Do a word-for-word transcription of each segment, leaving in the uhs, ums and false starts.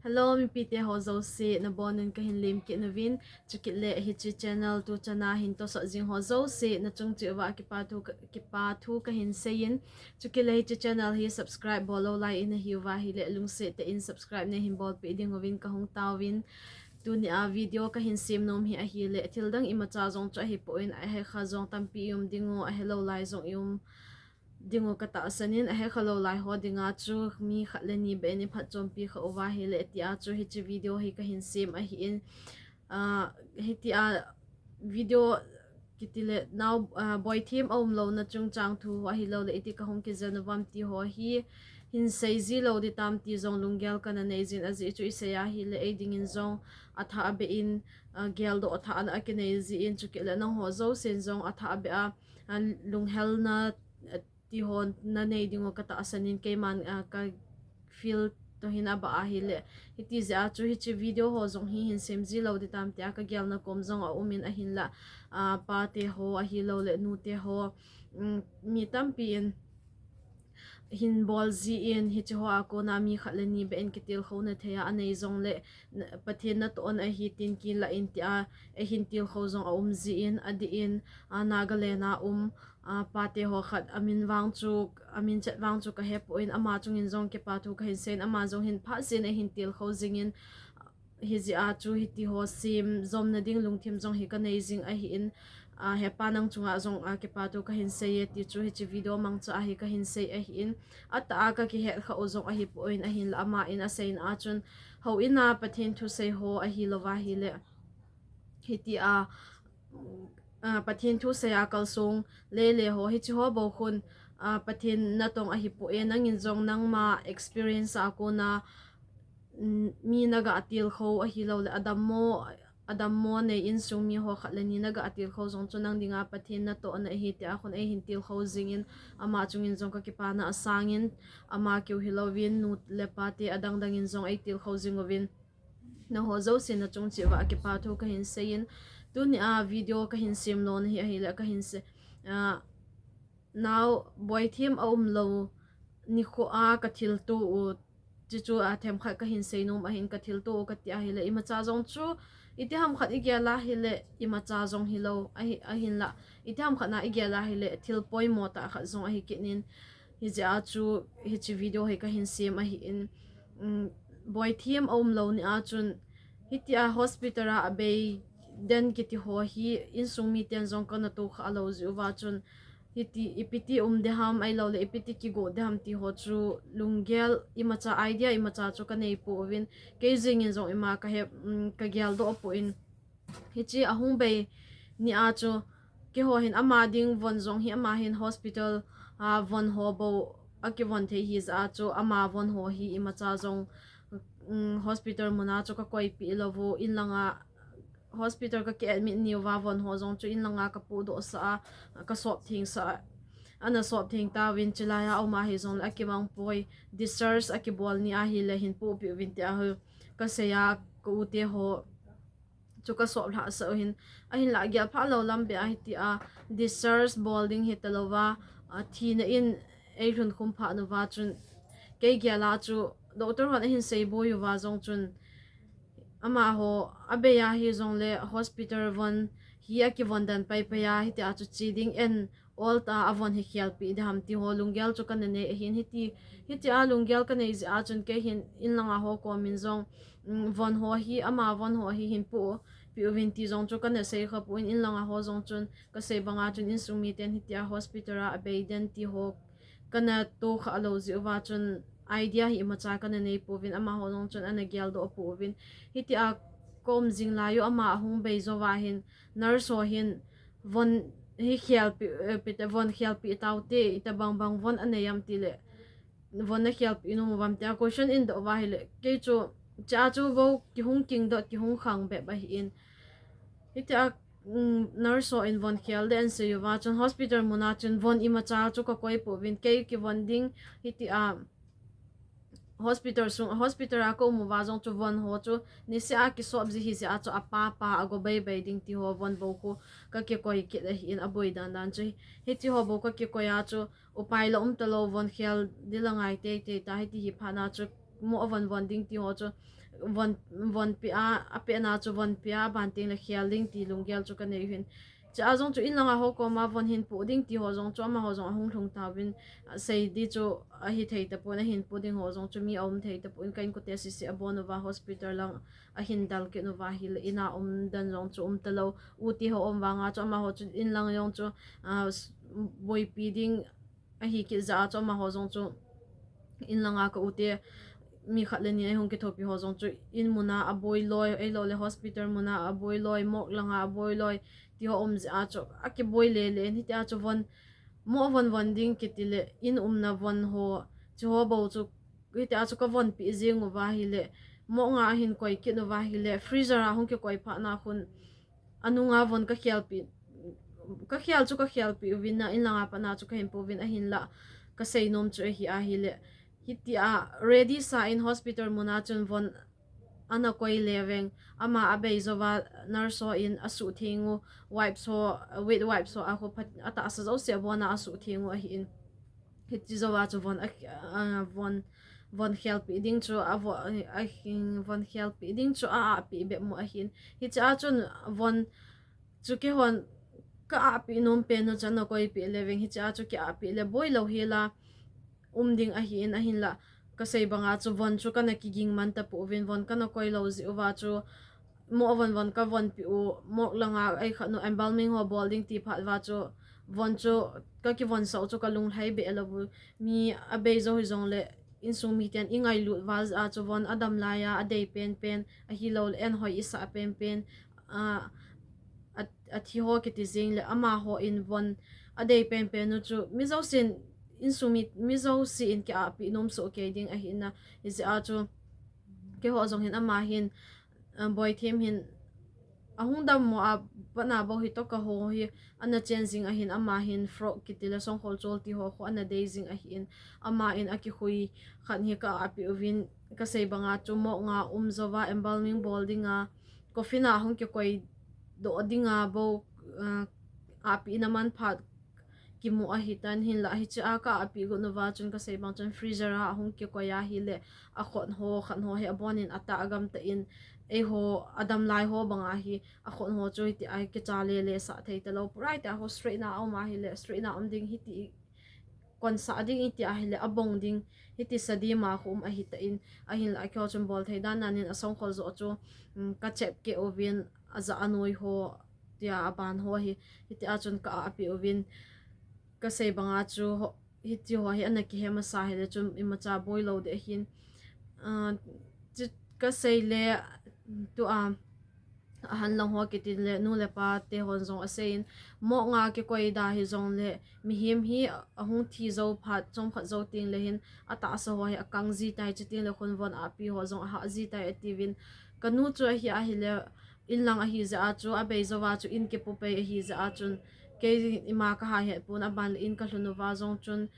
Hello, mipite ho jouse, nabonun kahin lemkit nauvin, chukit le hiche channel tuchana hin tosot jing ho jouse, nachung cheh uva kipa thu ka, kipa thu kahin seiyin, chukit le hiche channel hi subscribe bol lou lai nahiuva ahile, lungset tah in subscribe neihin bolpeh dinguvin kahung taovin, tunia video kahin sem nom hi ahile, thildang imacha jong chu ahipon, ahekha jong tampi i um dingu, ahelou lai jong i um dingu katahsan in, ahekha lou lai ho dinga chu mi khat le ni beh in iphatchompi kha uva ahile, tia chu hiche video hi kahin sem ahin, ah, hitia video kiti le nao, ah, boithem aumlouna chungchang thu ahilouleh iti kahung kijel uvam ti ho hi hin seiji lou ding tam ti jong lunggel kana neijin, ajeh chu isei ahile eidingin jong athah beh in, ah, geldoh athah ana akinei jin, chukit le nangho jousen jong athah beh a, ah, lunghelna, ah, ti ho nanei dingu katahsan in, keiman, ah, ka feel toh hin abah ahile, hiti jeh a chu hiche video ho jong hi hin semji lou ding tam tia kagelna kom jong aumin, ahinla, ah, pate ho ahilouleh nute ho, um, mi tampi in hin bol jin, hiche hoa kona mi khat le ni beh in kitilkhouna thei a anei jongle, Pathen natohna ahi tin kilah in tia eihin tilkhou jong aum jin, adeh in, ah, Nagaland a um, ah, pate ho khat amin vang chu, aminchet vang chu kahepon, ama chungin jong kipa thu kahin seiyin, ama jong hin phatseh in eihin tilkhou jingin, hijeh a chu hiti ho sem jomna ding lungthim jong hi kanei jing ahin, ah, hepa nang chunga jong, ah, kipa thu kahin seiye ti chu hiche video mangcha a hi kahin sei ahin, atah a kakihet khah u jong ahipon, ahinla aman aseina a chun houin a Pathen thusei ho ahilouva ahile, hitia, ah, Pathen thusei a kalsong lele ho, hiche ho bou khun, ah, Pathen natong ahipoi, nangin jong nangma experience a kona, mm, mi naga tilkhou ahilouleh adammo, adammo nei insung mi ho khat le ni naga tilkhou jong chu nang dinga Pathen natohna ahi tia khun eihin tilkhou jingin, ama chungin jong kakipana asangin, ama keu hilouvin nu le pate adang dangin jong eitilkhou jinguvin, nangho jousen nachung cheh uva kipa thu kahin seiyin, tunia video kahin sem nom hi ahile kahin sei, ah, nao boithem aumlou nikho a kathilto u, chuchu a themkhat kahin seinom ahin, kathilto u kati ahile, imacha jong chu itiham khat igel ahile imacha jong hilou ahi, ahinla itiham khat na igel ahile thil poimo tah khat jong ahi kit in, hijeh a chu hiche video hi kahin sem ahin, um, boithem aumlou nia chun hitia hospital a abei den kiti ho hi insung miten jong kana tohkhah lou jeh uva chun, hiti ipiti um ding ham ahilouleh ipiti kigo ding ham ti ho chu lunggel imacha, idea imacha chu kanei pouvin, kei jengin jong ima kahe, um, kageldoh pon, hiche ahung bei nia chu keiho hin ama ding von jong hi, ama hin hospital a von ho bou akivon thei hijeh a chu ama von ho hi imacha jong, um, hospital muna chu kakoipeh lou u, inlanga hospital kaki admit niuva von ho jong chu inlanga kapohdohsah a, kasop thengsah a, ana sop theng tauvin, chulai a aum ahi jongle akimang poi, discharge akibol ni ahile hin pohpeh uvin tia hi kasei a, ka u te ho chu kasop lhahsah u ahin, ahinla gelphah lou lam beh a hitia discharge bol ding hitalouva, ah, thina in eilhun khum phat uva chun, kei gel a chu doctor hon ahin seiboi uva jong chun, amaho abei ahi jongle hospital von hi akivon den paipai a, hitia chu che ding en ol tah a von hi khelpeh ding ham ti ho lunggel chu kana nei ahin, hiti, hitia lunggel kanei jeh a chun kei hin inlanga ho komin jong, um, von ho hi, ama von ho hi hin pohpeh uvin ti jong chu kana sei kha pon, inlanga ho jong chun kasei banga chun insung miten hitia hospital a abei den ti ho kana tohkhah lou jeh uva chun idea hi imacha kana nei pouvin, amaho jong chun ana geldoh pouvin, hitia ka um jing lai u ama ahung bei jouva hin nurse ho hin von hi khelpeh, eh, peh te, von khelpeh taute, itobang bang von anei am tile von nakhelpeh nom uvam tia question ahin doh uva ahile, kei chu chea chu bou kihung kingdoh, kihung khang bep ahin, hitia, um, nurse ho in von khel ding ahin sei uva chun hospital muna chun von imacha chu kakoi pouvin, kei kivon ding hitia hospital sung, hospital a ka um uva jong chu von ho chu niseh a kisop ji hijeh a chu apa pa ago beibai ding ti ho von bou khu kakikoi kit ahin, aboi dan dan chu hiti ho bou kakikoi a chu upai la um talou, von khel ding la ngai teitei ta, hiti hi phat na chu mo avon von ding ti ho chu von, von pia, apehna chu von pia, aban teng le khel ding ti lunggel chu kanei u hin. Chua jong chu in langa ho koma von hin poh ding ti ho jong chu amaho jong ahung lhung tauvin, sei di chu ahi thei tapon, ahin poh ding ho jong chu mi aum thei tapon, ka inkote sese abon uva hospital lang ahin dal kit uva ahile, ina um dan jong chu um talou, u te ho um vanga chu amaho chu in lang jong chu, ah, s-, boipi ding ahi kit jeh a chu amaho jong chu in langa ka u te mi khat le ni ahung kithopi ho jong chu in muna aboi loi, ahilou le hospital muna aboi loi, morgue langa aboi loi, ti ho um jeh a chu akiboi le le in, hitia chu von, mo von von ding kiti le in umna von ho, chu ho bou chu hitia chu ka von pi jing uva ahile, morgue nga ahin koi kit uva ahile, freezer a hung kikoi phat na khun, anunga von ka khel pi, ka khel chu ka khel pi uvin a, in langa pat na chu ka hin poh uvin ahinla, ka sei nom chu ahi ahile, hitia ready sa in hospital muna chun von ana koi le veng, ama abei jouva nurse ho in asuh theng u, wipes ho, wet wipes ho a khu phat, atahsa jouse abona asuh theng u ahin. Hiti jouva chu von a, a, von, von khel pi ding chu a vo-, a, a, von khel pi ding chu a, a pi bep mo ahin. Hichea chun von chu keihon ka a pi nom pen u chu ana koi pi le veng, hichea chu ki a pi le boi lou hela um ding ahin, ahinla ka sei banga chu von chu kana kiging man tapouvin, von kana koi lou jeh uva chu mo von von ka von pi u, morgue langa ei khat nu embalming ho bol ding ti phat uva chu von chu ka kivon sah u chu ka lunglhai be lou u, mi abei jou hijongle insung miten i ngailut val jeh a chu von adam lai a, adei pen pen, ahilou le en hoi i sah pen pen, a, a, athi ho kiti jing le amaho in von adei pen pen u chu mi jousen insung mi, mi jouse in ki a pi nom soh kei ding ahin a, hijeh a chu keiho jong hin ama hin, a, Boithem hin ahung dammo a, pat na bou hi toh ka ho hi ana chen jing ahin, ama hin frock kiti le songkhol chol ti ho khu ana dei jing ahin, ama in akikhui khat hi ka a pi uvin, ka sei banga chu morgue nga um jouva embalming bol dinga, coffin a hung kikoi doh dinga bou, a, a pi na man phat kimu ahitan, hinla hichea ka a pi got uva chun ka sei bang chun freezer a ahung kikoi ahile, akhut ho, khat ho hi abonin atah gam tah in, eiho adam lai ho banga hi akhut ho chu hitia kicha le le sah thei talou, purai tia ho straight na um ahile, straight na um ding hiti, kon sah ding iti ahile, abong ding hiti sa di ma khu um ahitan, ahinla keiho chun bol thei dan dan in asongkhol joh chu, um, ka chep keh uvin, aja anoi ho, tia aban ho hi, hitia chun ka a pi uvin, ka sei banga chu ho, hiti ho hi ana kihe masa hile chun imacha boi lou ding ahin, a, chu ka sei le tua, ahan lang ho kiti le nu le pa te hon jong asei in, morgue nga kikoi da hijongle mihem hi ahung thi jou phat, chomkhat jou teng le hin atahsa ho hi akang ji tai, chuteng le khun von a pi ho jong ahah ji tai atiuvin, ka nu chu ahi ahile, in lang ahi jeh a chu, abei jouva chu in kipu pei ahi jeh a chun, kei ima ka ha het pon, aban le in ka lhun uva jong chun,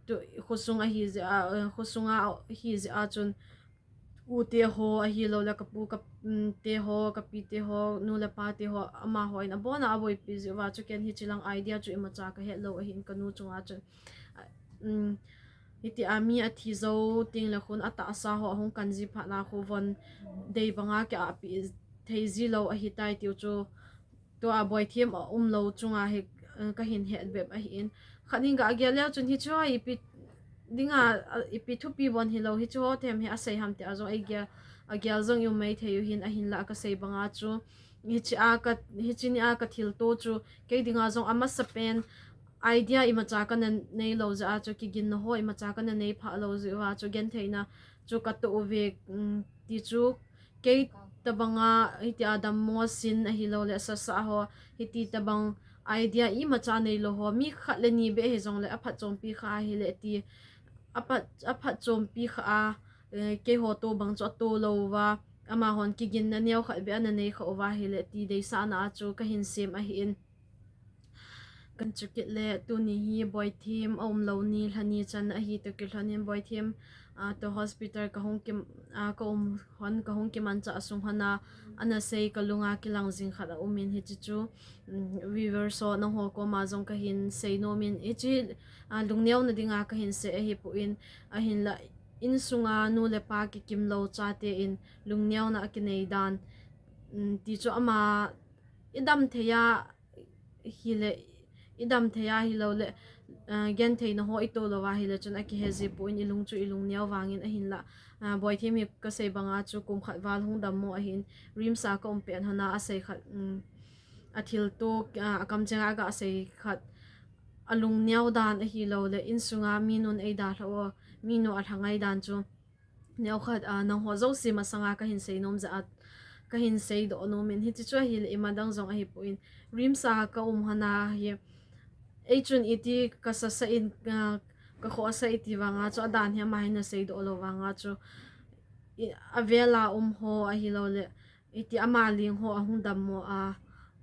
tu, khosung ahi jeh a, eh, khosung a ahi jeh a chun, u te ho ahilou le ka pu ka, um, te ho, ka pi te ho, nu le pa te ho, amaho in abona aboipi jeh uva chu ken hiche lang idea chu imacha ka het lou ahin ka nu chunga chun. Um, hitia mi athi jou teng le khun atahsa ho ahung kan ji phat na khu von dei banga ki a pi thei ji lou ahitai tiu chu, tua Boithem a um lou chunga hi, eh, ka hin het bep ahin. Khat nin ka gel leu chun hiche ho ipi dinga, a, ipi thupi von hilou, hiche ho them hi asei ham tia jong ei gel, agel jong i um mai thei u hin, ahinla ka sei banga chu, hiche a ka, hiche ni a ka thilto chu, kei dinga jong amasa pen idea imacha kana nei lou jeh a chu, kiginna ho imacha kana nei pha lou jeh uva chu, gentheina chu ka toh uve, um, ti chu, kei tabanga hitia dammo sin ahilou le sasa ho, hiti tabang idea imacha nei lou ho, mi khat le ni beh hijongle aphatchompi kha ahile ti, aphat, aphatchompi kha a, eh, keiho to bang chu ato lou uva, amahon kiginna neo khat beh ana nei kha uva ahile ti deisahna a chu ka hin sem ahin. Kan chukit le tuni hi Boithem a um lou ni, lha ni chan ahi toh kilhon in Boithem, ah, toh hospital ka hung kim, ah, ka um hon, ka hung kimanchah sung hon a, ana sei ka lunga kilang jing khat a um in hiche chu, um, viewers ho nangho koma jong ka hin sei nom in, hiche, ah, lungneo na dinga ka hin sei ahipoi, ahinla insunga nu le pa kikim lou chate in lungneona akinei dan, um, ti chu ama idam thei a hile, idam thei a hilou le, uh, gentheina ho ito lou a hile chun akihe ji poi, ilung chu ilung neo vangin ahinla. Uh, Boithem hi kasei banga chu kum khat val hung dammo ahin, RIMS a ka um pet hon a asei khat, um, athilto, uh, akamcheng a aga sei khat, alung neo dan ahilou le, insunga minun eidalha u, minu alhangai dan chu. Neo khat, ah, nangho jouse masanga kahin sei nom jeh a, kahin seidoh nom in, hiche chu ahile ima dang jong ahipoi. RIMS a ka um hon a hi, eichun iti kasasa in, ah, kakhohsa iti vanga chu, adan hi ama hin aseidoh lou vanga chu, i, avel a um ho ahilou le, iti ama ling ho ahung dammo a,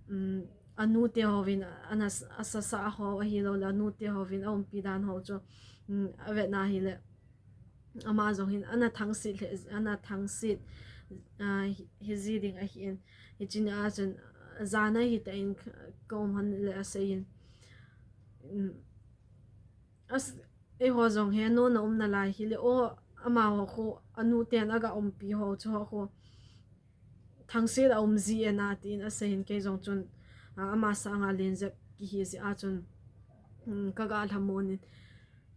um, anute hovin, ana s-, asasa ho ahilou le, anute hovin aumpi dan ho chu, um, avetna hile. Ama jong hin ana thangsit le, ana thangsit, ah, hi, hiji ding ahin. Hiche nia chun, jana hitan ka, ka um hon le aseiyin. Um, as, eiho jong henu na um nalai hile, o, amaho khu, anuten aga umpi ho chu ho khu. Thangsit a um ji e na tin aseiyin, kei jong chun, ah, ama sanga lenjep kihi jeh a chun, um, kaga lhamon in.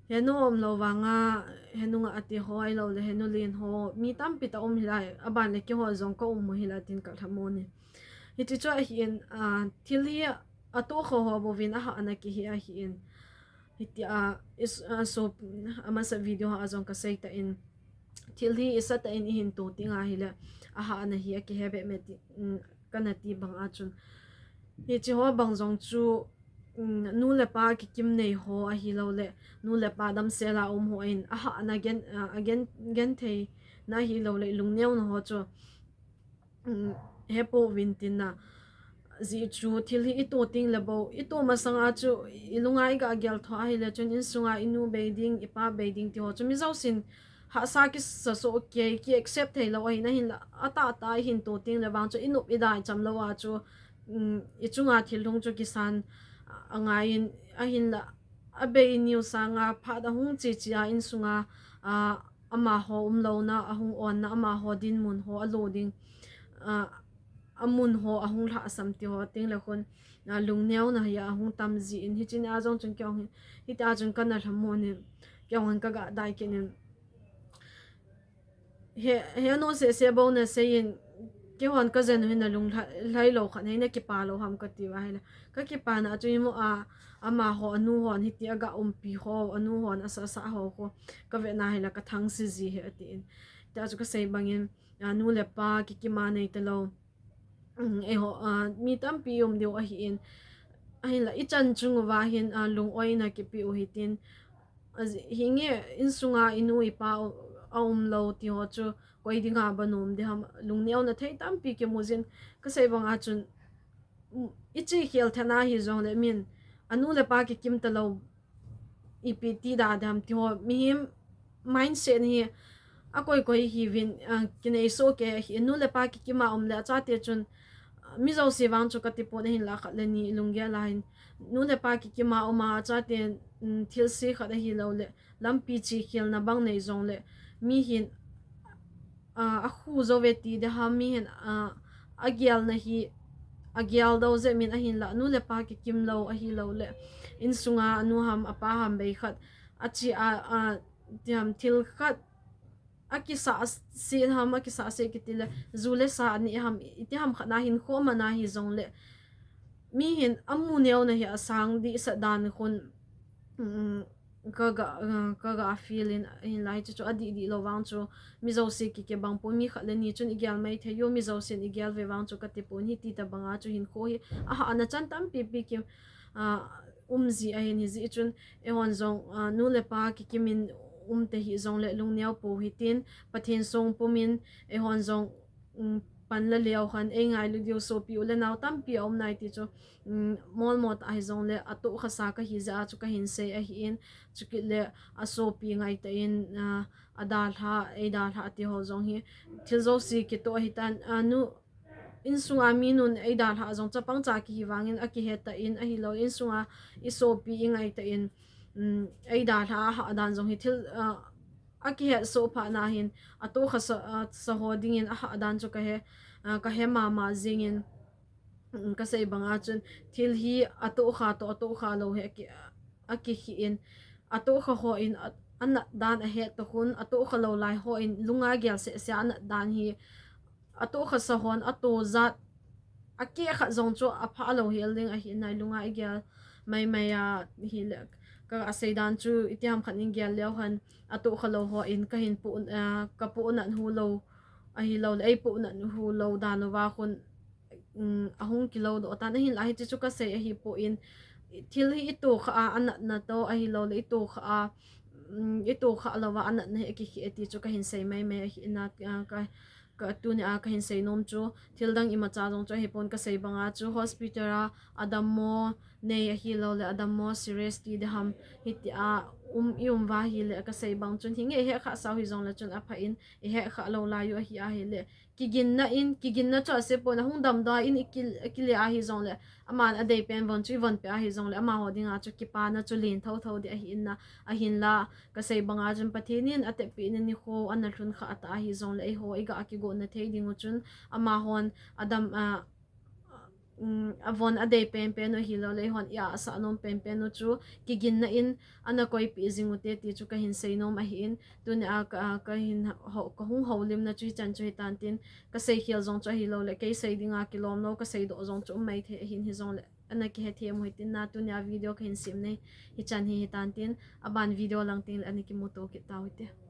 Henu umlou vanga, henu nga ati ho ahilou le, henu len ho, mi tampi tah um hilai, aban le keiho jong ka um u hilai tin ka lhamon in. Hiche chu ahin, ah, thil hi atoh kho ho bouvin ahahna kihi ahin. Hitia, is, ah, so, amasa video a jong kasei tan. Thil hi isah tan ihin to ting ahile, ahahna hi akihe be me ti, um, kana ti banga chun. Hiche ho bang jong chu, um, nu le pa kikim nei ho ahilou le, nu le pa damsel a um ho in, ahahna gen, ah, agen, gentheina ahilou le, lungneona ho chu, um, hepouvin tin na. Ajeh chu thil hi ito ting le bou, ito masanga chu ilunga iga gel tho ahile chun insunga inu bei ding, ipa bei ding ti ho chu mi jousen hahsa kisa soh kei, ki accept thei lou ahin, ahinla atahtah ihin to ting le vang chu inop idai cham lou a chu, um, ichunga thil lhung chu kisan angaiyin, ahinla abei niu sanga phat ahung che che a insunga, ah, amaho umlouna, ahung onna, amaho dinmun ho alo ding, ah, amun ho ahung lhahsam ti ho ting le khun, ah, lungneona hi ahung tam jin, hiche nia jong chun kei jong hin, hitia chun kana lhamon in, kei jong hin kaga dai kit in. He, henu sese bou naseiyin, keihon kajen u hin nalung lha-, lhai lou khat hin nakipa lou ham kati uva ahile. Kakipana chu imu a, amaho, anu hon hiti aga umpi ho, anu hon asasa ho khu, kavetna hile kathangsit ji ahi atin. Tia chu kasei bangin, ah, nu le pa kikim a nei talou. Um, eiho, ah, mi tampi um diu ahin. Ahinla, ichan chung uva hin, ah, lungoina kipe u hitin. Ajeh, hinge insunga inu ipa u, aumlou ti ho chu, koi dinga ban um ding ham, lungneona thei tampi kimu jin. Kasei banga chun, um, iche khel thana hijongle min, anu le pa kikim talou, ipi ti da dam ti ho, mihem mindset hi akoi koi hiuvin, ah, kinei soh kei ahi, nu le pa kikim a um le achate chun, ah, mi jouse vang chu kati pon ahinla khat le ni lunggel a hin, nu le pa kikim a um a achate, um, thilse khat ahilou le, lampi che khelna bang nei jongle, mi hin, ah, akhu jou ve ti ding ham, mi hin, ah, agelna hi, agel dou jeh min ahinla, nu le pa kikim lou ahilou le, insunga anu ham, apa ham bei khat, ache a, a, ti ham thil khat, akisah se ham, akisah se kiti le, ju le sa ani ham, iti ham khat na hin khoma na hijongle, mi hin amu neona hi asang dih sah dan khun, um, kaga, uh, kaga feel in, hinla hiche chu adih dih lou vang chu, mi jouse kikibang pon, mi khat le ni chun igel mai thei u, mi jousen igel ve vang chu kati pon, hiti tabanga chu hinkho hi ahahna chan tampi pi ki, ah, um ji ahin, hijeh chun, eihon jong, ah, nu le pa kikim in um te hijongle lungneo pou hitin, Pathen song pumin, eihon jong, um, pan la leu khan, eingailu diu sopi u le nao tampi aum nai ti chu, um, molmo tah hijongle, atoh khasa kahi jeh a chu kahin sei ahin, chukit le asopi ngaitah in, ah, adalha, eidalha ti ho jong hi, thil jouse kitoh ahitan, ah, nu, insunga minun eidalha jong chapang cha kihi vangin akihetah in ahilou, insunga isopi ingaitah in, um, eidalha ahah dan jong hi thil, ah, akihetsoh phat na hin, atohkhasa, a, sa ho dingin ahah dan chu kahe, a, kahe mama jingin, mm, kasei banga chun, thil hi atohkha toh, atohkha lou hi aki, akikhi in, atohkha hon a, anat dan ahet toh khun, atohkha lou lai hon lunga gel seh seh anat dan hi, atohkhasa hon atoh jat, akeh khat jong chu apha lou hel ding ahi nai, lunga igel maimai a hile, ka asei dan chu itiham khat in gel leu hen, atohkha lou hon kahin poh, a, kapoh nat hu lou, ahilouleh eipoh nat hu lou dan uva khun, um, ahung kilou doh tan ahinlah hiche chu kasei ahipon, thil hi itohkha a anatna toh ahilouleh itohkha a, um, itohkha louva anatna hi akikhi e ti chu kahin sei maimai ahi na, a, ka, ka tunia kahin sei nom chu, thil dang imacha jong chu ahipon kasei banga chu hospital a adammo nei ahilouleh adammo serious ti deham hitia um, i um uva ahile kasei bang chun hinge ihet khah sau hijongle chun apha in, ihet khah lou lai u ahi ahile, kiginna in, kiginna chu ase pon, ahung damdoh in iki, ikile ahijongle, aman adei pen von chu ivon peh ahijongle, amaho dinga chu kipana chu len thotho ding ahi na, ahinla, kasei banga chun Pathen in atepna nikho ana lhun khah ata ahijongle, eiho iga kigotna thei ding u chun, amahon adam, a, um, avon adei penpen u ahilouleh eihon i-asah nom penpen u chu, kiginna in ana koipeh jing ute ti chu kahin sei nom ahin, tunia ka, kahin ho, kahung houlimna chu hichan chu hitan tin, kasei khel jong chu ahilouleh, kei sei dinga kilom lou, kasei doh jong chu um maithei ahin, hijongle ana kihethem u hitin na, tunia video kahin sem nei hichan hi hitan tin, aban video lang tengle ana kimuto kit tau hite.